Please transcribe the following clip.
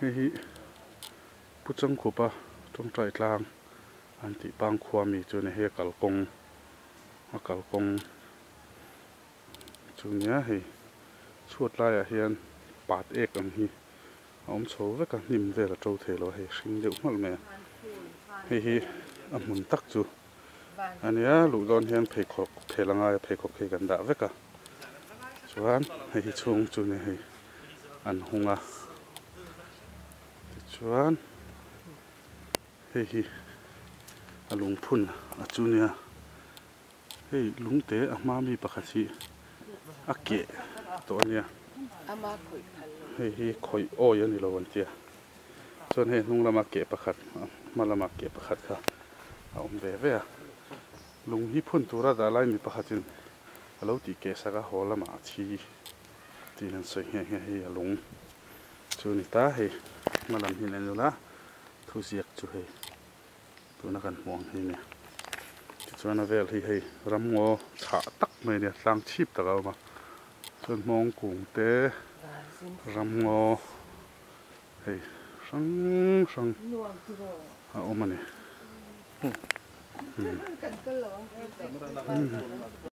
Hei hi Pu Changkhupa tawngtai tlang an tih pang khua mi chu a ni. Hei a kalkawng a kalkawng chu nia hei chhuat laiah hian pat ek ang hi a awm chho vek a hnim vel a to thei lo a hei hring deuh hmalh mai a hei hi a hmun tak chu a nia luh dawn hian pheikhawk phel a ngai a pheikhawk hi kan dah vek a chuan hei hi chhung chu nia hei an hung a tichuan hei hi a lungphun a chu nia. Hei lungte a hma mi pakhat hi a keh tawh a nia hei hi khawih awi a ni lo an tia chuan hei hnung lama keh pakhat a hma lama keh pakhat kha a awm ve ve a lung hi phun tura dah lai mi pakhatin a lo tih keh sak a haw lamah a thi tiin an sawi nghe nghe hei a lung chu a ni ta hei hma lam hi an en ula thuziak chu hei. Tuna kan hmuh ang hi a ni. Tichuan a vel hi hei ramngaw chhah tak mai a nia, tlang chhip tak a awm a. Chuan hmawng kung te, ramngaw hei hrang hrang a awm a ni.